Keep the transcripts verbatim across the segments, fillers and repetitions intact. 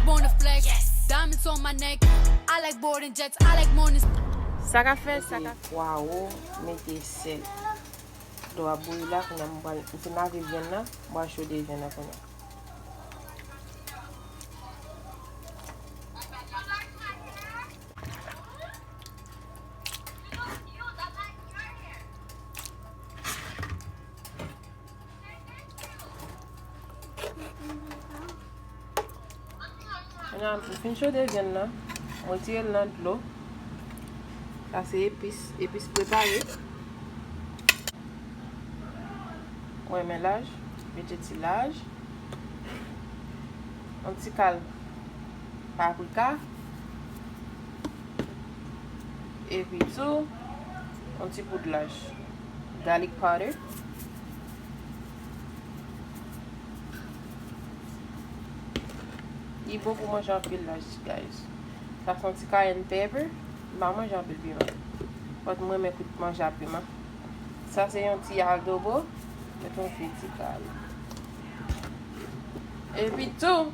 Wanna flex, diamonds on my neck. I like boarding jets, I like mornings. Sa ka fè, sa ka fè. Pwawo, mete sèl. Dlo a bouyi la, kounye a m pral, m fin lave vyann nan, m pral chode vyann nan kounye a. Kounye a, m fin chode vyann nan. Mwen retire l nan dlo. Sa se epis, epis prepare. Renmen laj, mete ti laj. Yon ti kal paprika. Epi tou, yon ti poud laj. Garlic powder. Li bon pou manje anpil laj, guys. Sa se yon ti cayenne pepper. M pa manje anpil piman. But mwen renmen kwit manje a piman. Sa se yon ti adobo. Met yon vye ti kal. Epi tou,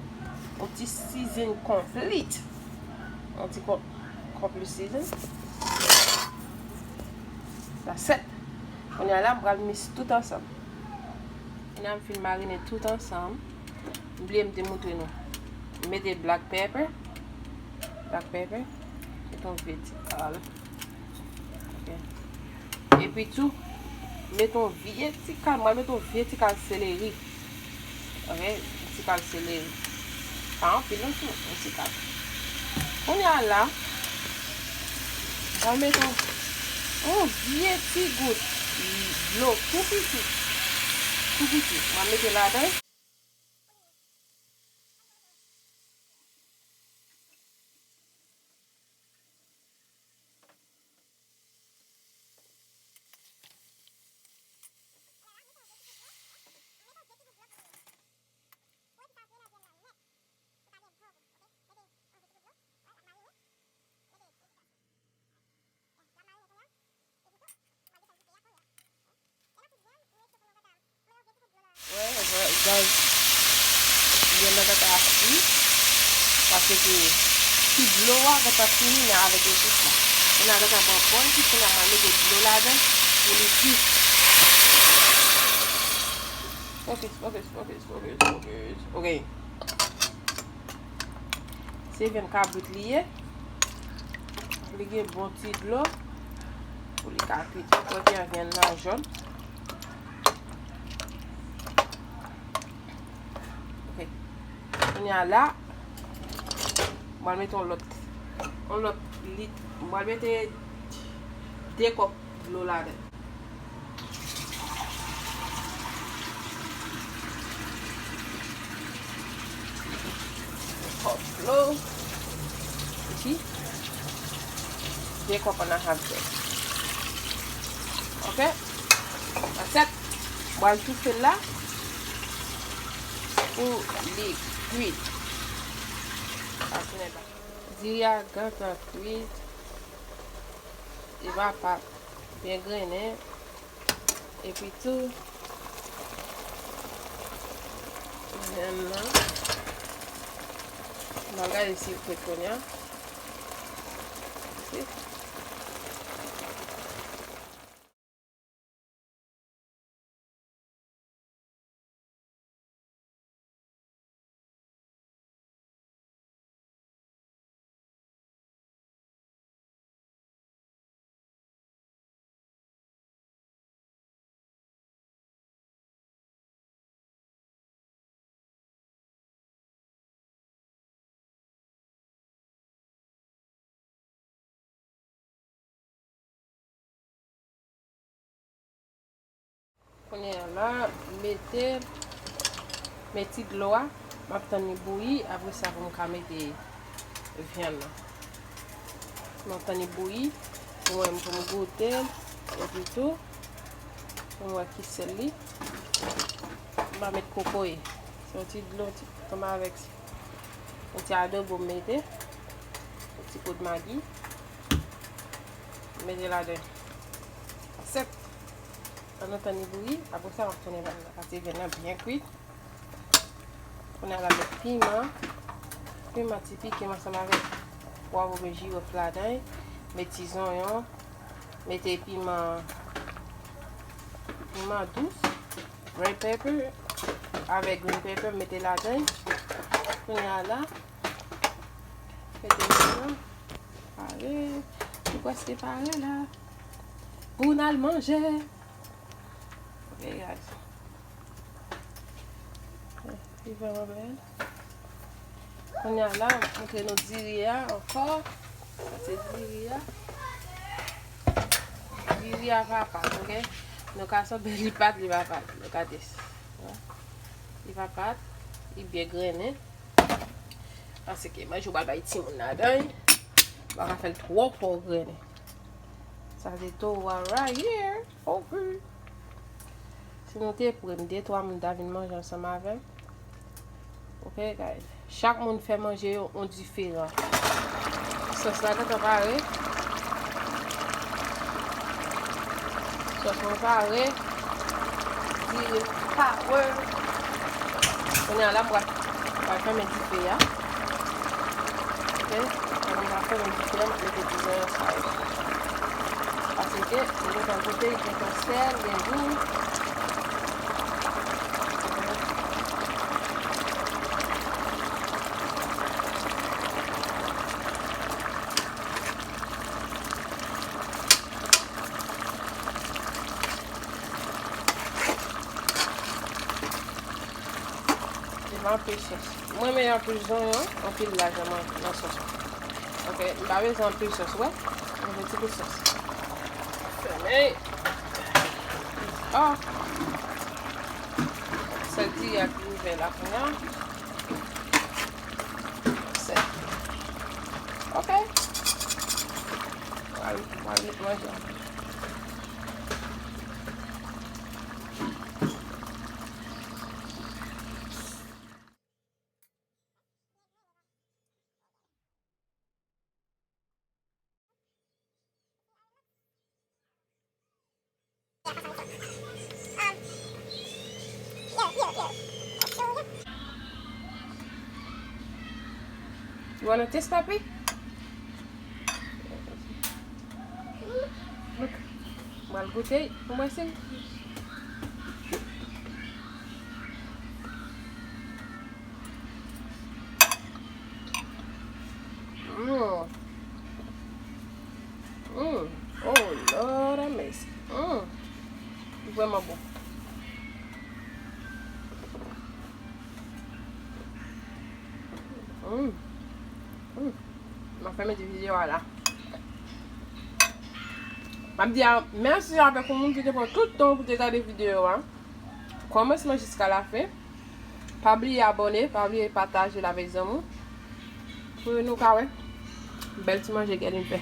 yon ti season konplit. Yon ti kon-, konplit season. That's it. Kounye a la, m pral mix tout ansanm. Kounye a m fin marine tout ansanm. M bliye m te montre nou. M mete black pepper. Black pepper. Met yon vye ti kal. Ok. Epi tou, met yon vye ti kal. M pral met yon vye ti kal seleri. Ok, yon ti kal seleri. Pa anpil non, tou, yon ti kal. Kounye a la, m pral met yon, yon vye ti gout dlo tou piti. Tou piti. M pral mete ladan. Wè, wè, guys. Vyann nan gentan fri. Paske ti dlo a gentan fini, men avèk epis la. Kounye a gentan pran bon ti, kounye a mwen mete dlo ladan pou li kui. Focus, focus, focus, focus, focus. Ok. Se vyann kabrit li ye. Li gen bon ti dlo pou li ka kwit. Wè byen vyann nan jòn. Ok. Kounye a la, m pral mete yon lòt, yon lòt lit. M pral mete de kòp dlo ladan. Kòp dlo. Isi. De kòp and a half dlo. Ok? That's it. M pral toufe l la pou li kwit. Diri a gentan kwit. Li pa, pa byen grennen. Epi tou, vyann nan. M ap gade si l kwit kounye a. Ok. Kounye a la, mete, mete dlo a, m ap tann li bouyi, apre sa pou m ka mete vyann nan. M ap tann li bouyi, pou mwen, pou m goute l, epi tou, pou m wè ki sèl li. M pa met kokoye. Se yon ti dlo, ti, kòm avèk yon ti adobo m mete, yon ti poud magi. M mete ladan. Sèt. Pandan tan li bouyi, apre sa, m ap tounen vyann nan. Pase vyann nan byen kwit. Kounye a la met piman. Piman ti pike m ansanm avèk pwav oubyen jiwòf ladan l. Met ti zonyon. Mete piman, piman dous, red pepper avèk green pepper, mete ladan l. Kounye a la, mete piman. Pare. Li prèske pare la. Pou n al manje. Ok, guys. Li vrèman bèl. Kounye a la, m montre nou diri a ankò. Sa se diri a. Diri a pa pat, ok? Nou ka sanble li pat, li pa pat. Nou gade. Li pa pat, li byen grennen. Paske manje ou pral bay timoun ladan l, ou pa ka fè l twò twò grennen. Sa se towa right here. Ok. Si nou te pre m, de twa moun ta vin manje ansanm avè m. Ok, guys. Chak moun fè manje yo on diferan. Sòs la gentan pare. Sòs mwen pare. Diri power. Kounye a la, m pral, pral fèmen dife a. Ok? Pandan m ap fèmen dife a, m ap mete ti zonyon sa yo. Paske, li gentan goute, li gentan sèl, gen gou. Li pa anpil sòs. Mwen renmen anpil zonyon, anpil laj nan, nan sòs la. Ok, m pa bezwen anpil sòs, wè. Mwen bezwen ti bout sòs. Fèmen. Ah. Sèl ti a ki ouvè la kounye a. Sèl. Ok. Mwen al, mwen al met manje an. You wanna taste, papi? Look. Mwen al goute pou mwen si. Mm. Mm. Oh, Lord have mercy. Mm. Li vrèman bon. Mm. Mm. M ap fèmen ti videyo a la. M ap di a, mèsi avèk yon moun ki te pran tout tan pou te gade videyo a. Kòmansman jiska lafen. Pa bliye abòne, pa bliye pataje l avèk zanmi w. Pou nou ka wè bèl ti manje Guerline fè.